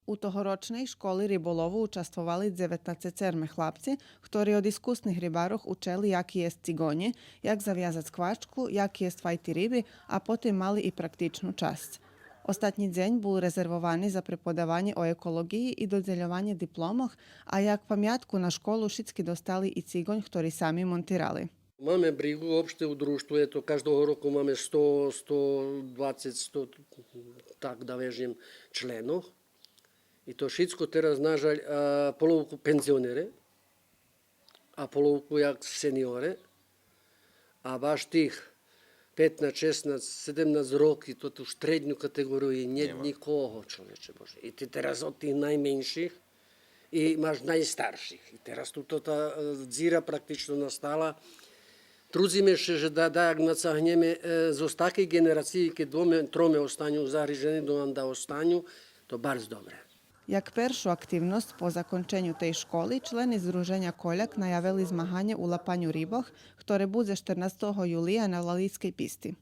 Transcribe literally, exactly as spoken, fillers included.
У тогорочней школи риболову участвовали дзеветнац серми хлапци, хтори од искусних рибарох учели як єсц циґонї, як завязац квачку, як єсц файти риби, а потим мали и практичну часц. Остатнї дзень бул резервовани за преподаванє о еколоґиї и додзельованє дипломох, а як памятку на школу шицки достали и циґонь, хтори сами монтирали. Маме бриґу, опште у дружтву, ето, каждого року маме сто, сто двацец, сто, так да вежем, членох. И то шицко тераз, на жаль, а, половку пензионере, а половку як сеньоре, а баш тих петнац, шеснац, седемнац роки, то ту штредню катеґорию нєт никого, човече Боже. И ти тераз од тих найменших, и маш найстарших. И тераз тута та, е, дзира практично настала. Трудзиме ше же да, даяк нацагнєме, е, зоз такей ґенерациї, кед двоме, троме останю загрижени, да останю, то барз добре. Як першу активносц по законченю тей школи, члени Здруженя Коляк наявели змаганє у лапаню рибох, хторе будзе штернацтого юлия на Лалийскей писци.